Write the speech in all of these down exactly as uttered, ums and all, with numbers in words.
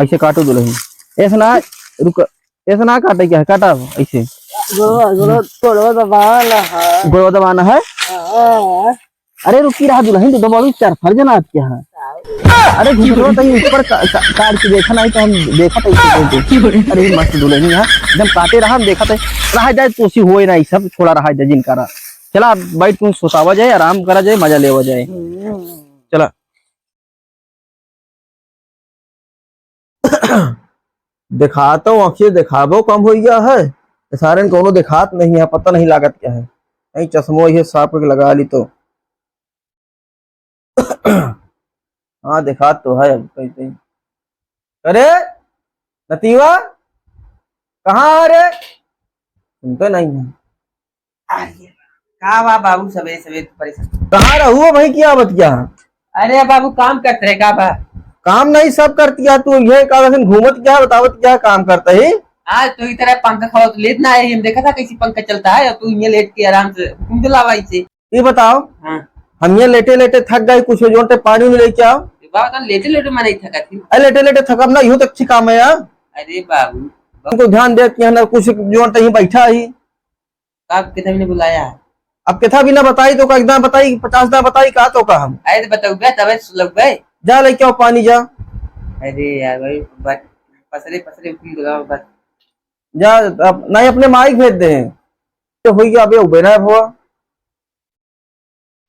ऐसे काटो दुलहिन। ऐसे ना, रुक, ऐसे ना काटे क्या है, काटा ऐसे। गोड़वा, गोड़वा, गोड़वा दबाना है। गोड़वा दबाना है? हाँ। अरे रुकी रहा दुलहिन, तो दबाओ, चार फर्जन आज क्या है? अरे घुघुरवा तनी ऊपर का-, का-, काट के देखा नहीं तो हम देखा था इसको। अरे मस्त दुलहिन यहाँ एकदम काटे रहा, हम देखा था। रहा जाए तो सी होए ना, ये सब छोड़ा रहा जाए जिनका रहा। चला बैठ, तू सोतावा जाए, आराम करा जाए, मजा लेवा जाए। चला। देखातो आँखिए देखाबो कम हो गया है, सारे कोनो देखात नहीं है, पता नहीं लागत क्या है। नहीं चश्मो ये साफ करके लगा ली तो। हाँ देखात तो है अब कहीं कहीं। अरे नतीवा, कहाँ है रे? सुनते नहीं है। अरे, का बा बाबू, सबेरे सबेरे तू परेशान? कहाँ रहू भाई, क्या बतिया? अरे बाबू, काम करत रहे, का बा? काम नहीं सब करतिया तू, ये का दिन घूमत क्या, बतावत क्या काम करता है? आज तो इधर पंखा खवा तो लेट ना आए, हम देखा था कैसी पंखा चलता है, और तू ये लेट के आराम से हुकुम चलावा इसे। ये बताओ, हाँ। हम ये लेटे लेटे थक गए, कुछ जोन ते पानी नहीं लेके आओ। बाबा, तो लेटे लेटे मैं नहीं थका थी। अरे लेटे लेटे थकब ना, यो तो अच्छी काम है यार। अरे बाबू, तुमको ध्यान दे कि है ना, कुछ जोन ते ही बैठा ही। का कितना भी नहीं बुलाया? अब कितना भी ना बताई तो का, एकदम बताई, पचास ना बताई का तो का हम। अरे तो बताऊ बे, तबे सुलग बे। जा लेके आओ पानी, जा। अरे यार भाई, बस पसरे पसरे हुकुम लगाओ बस। जा, अब नहीं अपने माई भेज दे। तो होई गया, अबे उबे ना हुआ।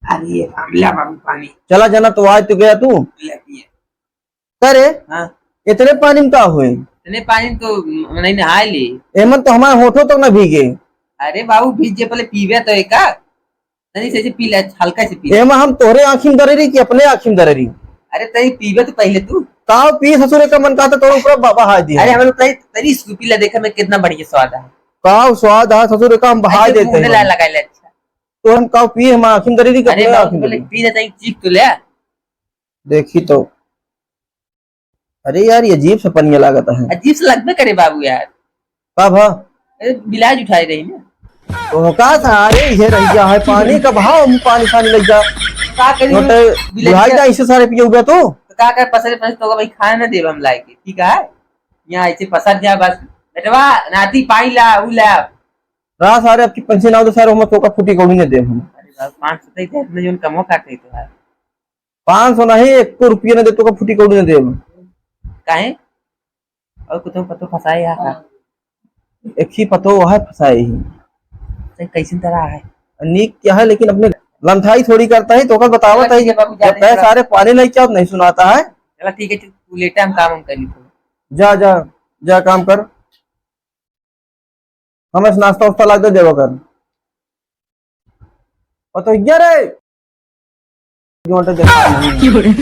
अरे ये मामला बाबू पानी। चला जाना तो आज तो गया तू। ले पिए। करे? हाँ। इतने पानी में का होए? इतने पानी में तो नहीं नहाए ली। एमन तो हमारे होठों तक ना भीगे। अरे बाबू, भीज जे पहले पीबे तो एका। तनी से, से पी ले, हल्का से पी ले। एमा हम तोहरे आँखी में दरे रही कि अपने आँखी में दरे रही? अरे तनी पीबे तो पहले तू। काव पी ससुरे का मन कहता तोरे ऊपर ब-, बहा दिया। अरे हम लोग तनी, तनी इसको पी ले, देखा मैं कितना बढ़िया स्वाद है। काव स्वाद है ससुरे का, हम बहा अरे देते मुंह ला हैं। लगा ले, अच्छा। तो हम काव पी, हम आँखी में दरे रही कि अरे अपने बाबू, आँखी में पहले दरे? पी ले, तनी चीख तो ले। देखी तो। अरे यार, ये अजीब सा पनिया लागत है। अजीब सा लगबे करे बाबू यार। का भा? अरे, बिलाज उठाए रही ना। तो का सारे ये रह गया है पानी का भाव, हम पानी सानी लग जा। का करी? नोटे बिलाज बुढ़ाई का जा इसे सारे पिए हुए तो। तो का कर, पसरे पसरे तो भाई खाए ना देब हम लाए के, ठीक है? यहाँ ऐसे पसर जा बस। बेटवा, नाती पाई ला, उ ला। रा सारे आपकी पंछी ना हो तो सारे हम तो का फूटी कौड़ी ने देब हम। अरे बाबू, पाँच सौ तक दे, इतने जोन कमो काटे तो है। पाँच सौ नहीं, एक रुपया न दे तो का फूटी कौड़ी न देब। काहे? और कुछ पतो फंसाए या का? एक ही पतो है फंसाए ही। तो कैसन तरह है? नीक क्या है, लेकिन अपने लंथाई थोड़ी करता है, तो ओकर बतावत चला है ठीक है बाबू, जा जब रहे कहे थोड़ा। सारे पानी नहीं क्या नहीं सुनाता है। चला ठीक है, तू लेटा, हम काम हम कर ली थोड़ा। जा, जा, जा काम कर। हमें नाश्ता उस्ता ला दे देवा कर। और तो ये रे, जो अंटे देखा नहीं।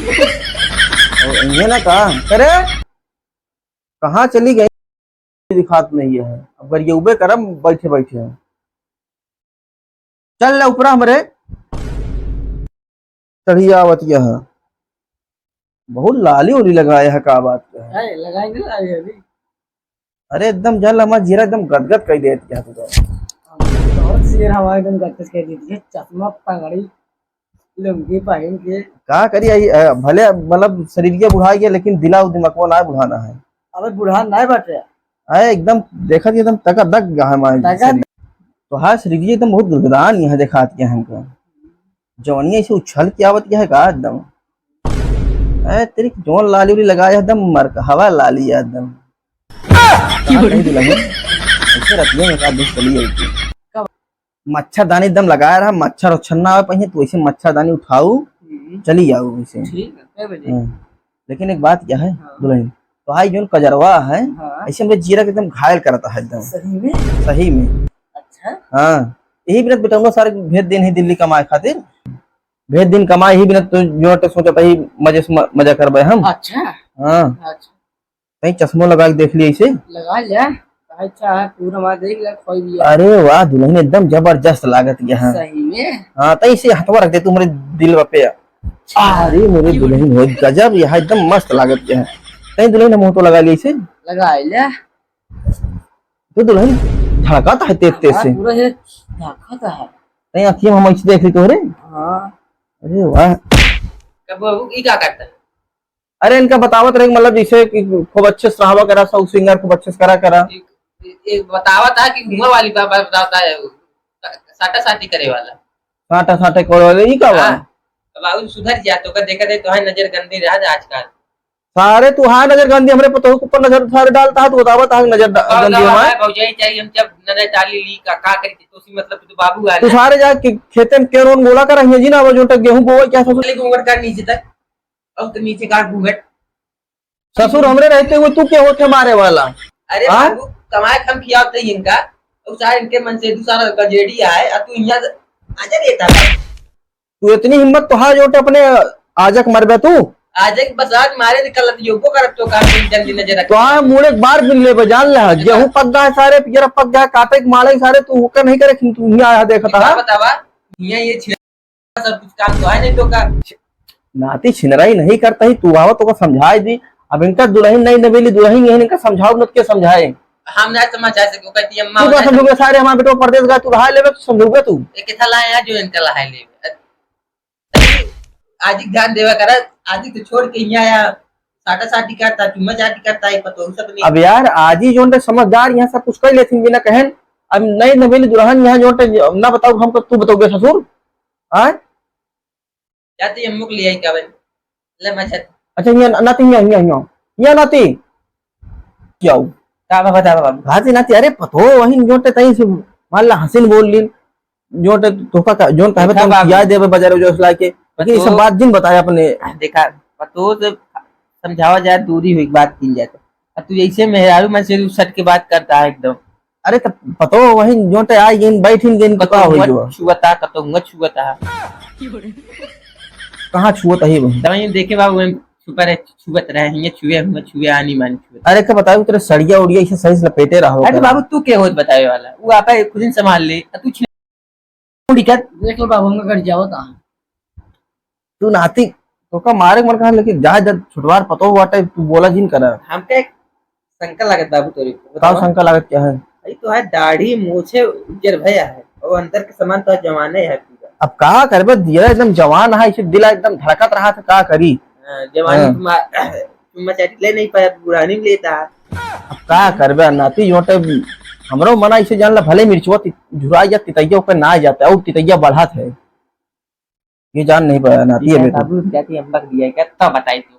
और ये ना कहा, अरे, कहाँ चली गई? दिखात नहीं है। अब अगर ये उबे करम बैठे बैठे हैं। चल ले ऊपरा हमरे। चढ़ी आवत यह। बहुत लाली उली लगाए है, का बात है? है, लगाए नहीं लाली अभी। अरे एकदम जल हमार जीरा एकदम गदगद कर देत क्या तू तो। और शेर हमारे एकदम गदगद कर देती है, चश्मा, पगड़ी, लुंगी पहन के। का करी आई, अ, भले मतलब शरीर के बुढ़ा गया, लेकिन दिला दिमाग ना बुढ़ाना है। अबे बुढ़ा ना बाटे। अरे एकदम देखत एकदम तका दक गा है हमारे तका शरीर। तो हाँ शरीर एकदम बहुत गुदगुदान यहाँ देखात क्या हमको। जवानी ऐसे उछल के आवत क्या है का एकदम। ए, तेरी जोन लाली उली लगाए एकदम मरक हवा लाली है एकदम। की कहाँ बोले? कहीं दुल्हन? ऐसे रतिया में का दुख चली जाती है। कब? मच्छरदानी एकदम लगाए रहा, मच्छर उच्छर ना आवे पहिए, तू ऐसे मच्छरदानी उठाऊ, हम्म। चली जाऊ ऐसे। ठीक है, कै बजे? हाँ। लेकिन एक बात क्या है, हाँ। दुल्हन, तो आई जोन कजरवा है, हाँ। ऐसे हमरे जीरा के एकदम घायल करता है एकदम। सही में? सही में। अच्छा। हाँ। यही बिना बेटौना सारे भेज देन है दिल्ली कमाए खातिर। भेज दिन कमाई ही बिना तो जो टे सोचत ही मजे से म-, मजा करबे हम। अच्छा। हाँ। अच्छा। कहीं चश्मो लगा के देख लिए इसे। लगा ले। अच्छा है, पूरा हमारा देख ले, कोई भी है। अरे वाह, दुल्हन एकदम जबरदस्त लागत यहाँ। सही में? हाँ, तो इसे हथवा रख दे तू हमरे दिल पे। अरे मेरे दुल्हन हो गजब, यहाँ एकदम मस्त लागत यहाँ। कहीं दुल्हन हम तो लगा लिए इसे। लगा ले। तो दुल्हन धड़कत है तेज तेज से। हाँ, पूरा ये धड़कत है। कहीं अखियाँ में हम ऐसे देख रही तोहरे। हाँ। अरे वाह। कब वो, ये क्या करता है? अरे इनका बतावत रहे, मतलब जैसे कि खूब अच्छे से रहावा करा, सब सिंगर खूब अच्छे से करा करा। एक, एक बतावत है कि हुआ वाली बात बतावत है, साटा साटी करे वाला। साटा साटे करे वाले, ई का बा? हाँ, बाबू सुधर जा, तो का देखत है, तो है नजर गंदी रहा आजकल। सारे तू हाँ नजर गंदी, हमरे पतोह के ऊपर नजर सारे डालता है, तू बतावत है नजर डा-, बताओ, गंदी बताओ, हमारे। हमारे भौजाई चाहिए, हम जब नजर डाली ली, का, का करी, तो उसी मतलब तू तो बाबू है तू ना। सारे जाके खेते में केरोन बोला कर रही है जी ना, वो जो तक गेहूं बोवे क्या ससुर? पहले घूंघट कर नीचे तक, अब तो नीचे का घूंघट। ससुर हमरे रहते हुए तू क्या होते मारे वाला? अरे हाँ? बाबू, कमाए के हम खियावत ही इनका, और सारे इनके मन से दूसरा गजेड़ी आए, और तू यहाँ आजा लेता है। तू इतनी हिम्मत तो है जो अपने आजक मरबे तू? आजक बस आज मारे निकलत योगो करत तो काम जल्दी नजर रख। तो हाँ, मुड़े एक बार बिन लेबे, जान ले, गेहूं पक गया है सारे, पियर पक गया, काटे के मारे सारे, तू ओकर नहीं करे, तू यहाँ आया देखता है। बतावा, यहाँ ये सब कुछ काम तो है नहीं तो का। नाती छिनराई नहीं करता ही, तू आवा तो का समझाए दी। अब इनका दुल्हन नहीं नवेली दुल्हन यही इनका समझाओ न के समझाए। हम ना समझा सके, कहती अम्मा तू का समझोगे सारे हमारे बेटो परदेस गए, तू रहा लेबे, तू समझोगे तू। एक था लाया जो इनका लहाई लेबे। आज ही ध्यान देवा करा, आज ही तो छोड़ के यहाँ आया, साटा साटी करता, चुम्मा चाटी करता है, पतो सब नहीं। अब यार, आज ही जो समझदार यहाँ सब कुछ कर लेथिन बिना कहन। अब नहीं नवेली दुल्हन यहाँ जो ना बताओ हमको, तू बताओगे ससुर? हाँ? जाते ही अम्मू को ले आई का भाई? ले मैं जाते। अच्छा, यहाँ नाती, यहाँ, यहाँ, यहाँ। यहाँ नाती। क्या हो? का बा, बता बा बाबू। नाती, नाती, अरे पतो वही जोटे तई से मान ला हसीन बोल लीन। जोटे तोका का, जोन कहबे देखा तुम बाबू। किया देबे बाजारे जो लाके। लेकिन ये सब पतो बात जिन बताया अपने। देखा, पतो से समझावा जाए, दूरी हुई बात की जाए तो। अब तू ऐसे मेहरारू मन से तू सट के बात करता है एकदम। अरे त पतो वही जोटे आई गेन, बैठ इन गेन, कतो का होई हुआ जो? छुअता, कतो हुआ छुअता। कहाँ छुअत है वही? तब ये देखे बाबू, वही छुपा रहे, छुअत रहे, हियाँ छुए, हुआ छुए, आनी मानी छुअत। अरे का बताओ, तेरे सड़िया उड़िया इसे सही से लपेटे रहो अरे करा। बाबू, तू के होत बतावे वाला? वो आपा खुद ही संभाल ले, आ तू छे-, उड़ी कर। देख लो बाबू, हमका घर जाओ ता। तू नाती, तोका मारे के मन कहा, लेकिन जा, जा, छुटवार पतो हुआ टाइप, तू बोला जिन करा। हमका एक शंका लागत बाबू तोरे को, का बतावा। शंका लागत क्या है? अरे तो है दाढ़ी, मूछे उज्जर भया है, और अंदर के सामान तो जवाने है पूरा। अब का करबे, दिया एकदम जवान है, इसे दिला एकदम धड़कत रहा था, का करी? हाँ, जवानी हाँ। तुम्हार-, तुम मचाटी ले नहीं पाया, पुरानी में लेता। अब का करबे, नाती, जो टाइप हमरो मना इसे जान ला, भले मिर्चवा ति-, झुरा जा, तितैया ऊपर ना आ जाता, और तितैया बढ़त है। ये जान नहीं पाया, नाती ये है क्या बेटा। बाबू, क्या थी, अम्मा को दिया क्या? तब बताई तो।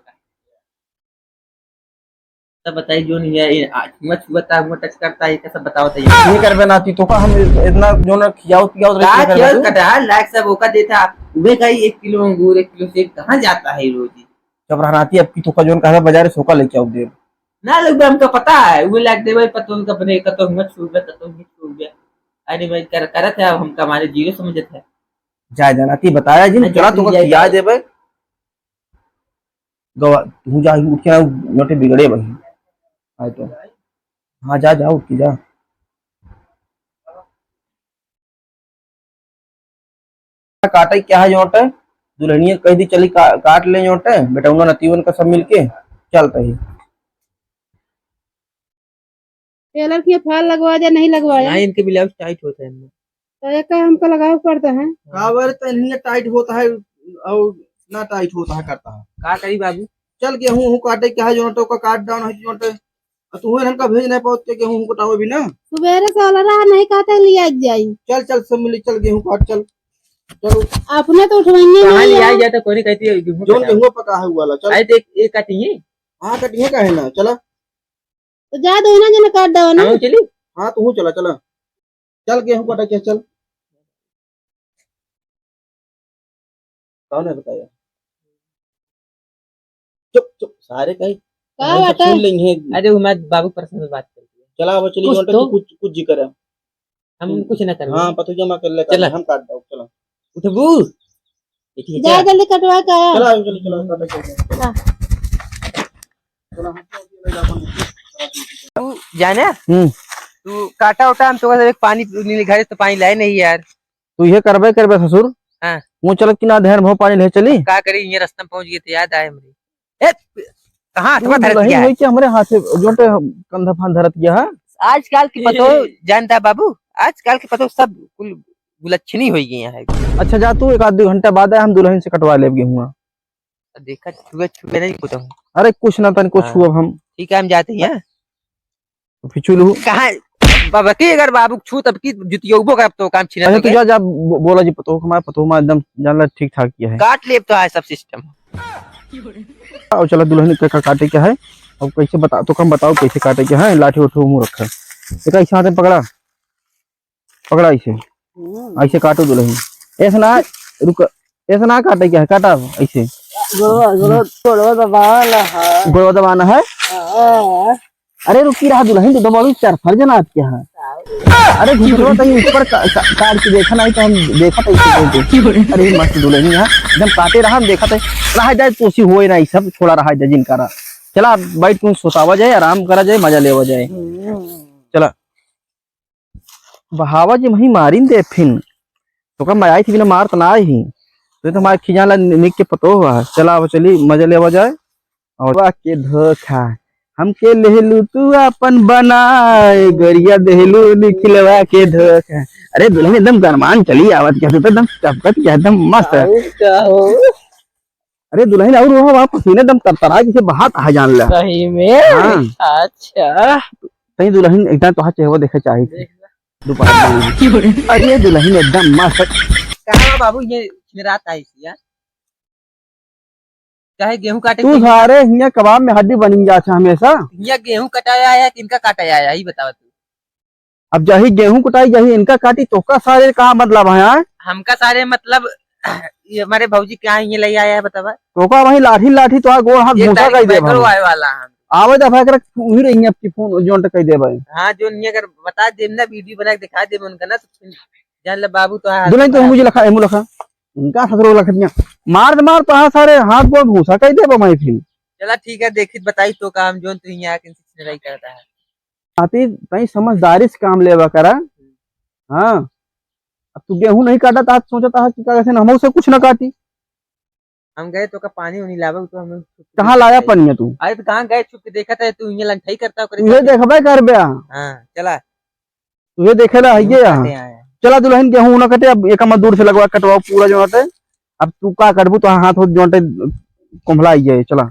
तब बताई, जो नहीं है, ये आ, छुआ छुआ था, हुआ टच करता है, ये सब बताओ तो ये। ये करबे नाती, तोका हम इतना जो ना खियाओ पियाओ रहे, का ये करबे खियाओ तू? कटा, लाख सब ओका देता, वे का ही एक किलो अंगूर, एक किलो सेब कहाँ जाता है रोज ही? जब रहनाती अब की तोका जोन कहबे बाजारे सोका लेके आओ देब। ना लोग, हमका पता है, वो लाख देवे, पतोल का बने, कतो हुआ छुआ, कतो हुआ छुआ। अरे भाई, कर, करत है, अब हमका मारे जीरो समझत है। जा, जा, नाती बताया जिन, नहीं, चला, जाती तोका जाए खिया तो। देबे। गवा, तू जा, उठ के ना, नोटे बिगड़े बही। आए तो। हाँ, जा, जा, उठ के जा। काटे क्या है जोटे? दुल्हनिया कह दी, चली का-, काट ले जोटे, बेटौना नतीवन का सब मिलके, चलता ही। टेलर के फाल लगवा जा, नहीं लगवाया? नहीं, इनके ब्लाउज टाइट होता है इनमें। तो एक का हमको लगावे पड़ता है। का बार तो इन्हें टाइट होता है और ना टाइट होता है करता है। का करी बाबू? चल गेहूं हूं काटे के है जो तो का काट डाउन है जो तो। आ तू इन्हन का भेज नहीं पाओ के गेहूं हूं कटावे भी ना। सुबेरे से वाला रहा नहीं काटे लिया जाई। चल, चल सब मिली चल गेहूं काट चल। चल। अपने तो उठवाइए कहाँ नहीं लिया यार। जाए तो कोई कहती है गेहूं जोन कटा। गेहूं पका है वाला चल। आए देख ये काटी है। हाँ कटिए का है ना चला। तो जा दो ना, जना काट दो ना। हाँ, चली। हाँ, तू चला, चला। चल, गेहूं काटा के, चल। कौन है बताया? चुप, चुप, सारे कहीं का कहीं सब बात है? सुन लेंगे। अरे, वो मैं बाबू पर्सनल बात कर दिया। चला, अब चली, कुछ जो तो। कुछ, कुछ जिक्र है। हम कुछ ना करेंगे। हाँ, पतू जमा कर ले, चला। हम काट दो, चला। उठबू? देखिए, जा चला। जल्दी कटवा के आया। चला, चला, चला, काटा, चला। हाँ। तू जाने? हम्म। तू काटा उटा, हम तो एक पानी नीले घरे तो पानी लाए नहीं यार। तू ये करबे करबे ससुर। हाँ। वो चलत कि ना ध्यान भाव पानी ले चली। का करी, ये रास्ता में पहुंच गए तो याद आए हमरे। ए, कहाँ हाथवा धरत गया है? नहीं कि हमरे हाथे जोटे कंधा फान धरत गया है। आजकल की पतो जानता बाबू, आजकल की पतो सब कुल गुलच्छनी हो गई है। अच्छा जा तू, एक आध दो घंटा बाद आए, हम दुल्हन से कटवा लेब गेहुआ। देखा, छुए, छुए नहीं कुछ हम। अरे कुछ ना, तनी कुछ हाँ। छुअब हम। ठीक है, हम जाते हैं। फिचुल हूँ। कहाँ? बाबा की अगर बाबू छू तब की जुतियौबो करब तो काम छीना अच्छा, तू तोके। जा, जा, बो-, बोला जी, पतोह हमारा, पतोह हमारा एकदम जान ला ठीक ठाक किया है। काट लेब तो है सब सिस्टम। आओ चला दुल्हन का, का काटे क्या है, अब कैसे बता, तो कम बताओ कैसे काटे क्या है, लाठी उठो मुँह रखा, एक ऐसे हाथ में पकड़ा, पकड़ा ऐसे, हम्म। ऐसे काटो दुल्हन, ऐसे ना, रुक, ऐसे ना काटे क्या है, काटा ऐसे। गोड़वा, गोड़वा, गोड़वा दबाना है। गोड़वा दबाना है? हाँ। अरे रुकी रहा दुल्हन, तो दबाड़ू चार फर जना क्या है? अरे घुघुआ तनी ऊपर का, का, काट के देखा नहीं तो हम देखा तो इसे दे दे। अरे मस्त दुल्हन यहाँ एकदम काटे रहा, हम देखा तो रहा जाए, तो उसी होए ना, ये सब छोड़ा रहा जाए जिनका रहा। चला बैठ के सोतावा जाए, आराम करा जाए, मजा लेवा जाए। हम्म। चला। बहावा जी वहीं मारिन दे फिन। तो का मैं आई थी बिना मार तो ना आई ही। तो, तो हमारे खिजान ला निक के पतो हुआ। चला अब चली मजा लेवा जाए। और वाह के धोखा, हमके लेहलू तू अपन बनाए, गोरिया देहलू निखिलवा के धोखा। अरे दुल्हन एकदम गरमान चली आवत क्या, तू तो एकदम चपकत क्या, एकदम मस्त है। और क्या हो? अरे दुल्हन और वहाँ, वहाँ पसीने एकदम तरतरा जैसे बहात आ जान ला। सही में? हाँ। अच्छा। तई दुल्हन एकदम तोहार चेहरा देखे चाही थी। देख ला। दोपहर में। अरे दुल्हन एकदम मस्त। कहाँ बाबू ये रात आई थी यार? चाहे गेहूं काटे तू के सारे हियां कबाब में हड्डी बनिन जात है हमेशा। हियां गेहूं कटाया आया कि इनका काटा आया, यही बतावा तू। अब जही गेहूं कटाई, जही इनका काटी, तोका सारे का मतलब है, हाँ? हमका सारे मतलब, ये हमारे भौजी क्या ये ले आया है, बतावा। तोका वही लाठी लाठी तोहार गोड़ हाथ ये भूसा तारीख कर दे बैकरो भाई। आए वाला है। आवे दे भाई, करा तू ही रही अब की फोन जोन तक कह दे भाई। हाँ, जो नहीं अगर बता दे ना, वीडियो बना के दिखा दे उनका ना, तो फिर जान ले बाबू तो हाल दुल्हन तो खराब। मुझे लखा, एमू लखा। इनका ससुरो लखनिया। मार दे मार, तोहार सारे हाथ गोड़ भूसा कर देबा मैं फिर। चला ठीक है, देखित बताई तो काम जोन तू यहाँ किनसे छिनराई करता है। आती तई समझदारी से काम लेवा करा। हाँ। अब तू गेहूं नहीं काटा था, सोचा था कि का कहते हैं, हम उसे कुछ ना काटी। हम गए तो का पानी उनी लावे तो हम कहाँ लाया पनिया तू? अरे तो कहाँ गए, छुप के देखा था तू यहाँ लंठाई करता ओकरे तुहे साथे। देखबे करबे। हाँ, चला। तुहे देखे ला गेहूं हइये यहाँ। काटे आए। चला दुल्हन गेहूं ना कटे, अब एक मजदूर से लगवा कटवाओ पूरा जो हटे। अब तू का करबू तो हाथ होत जो हटे कुंभला आइए, चला।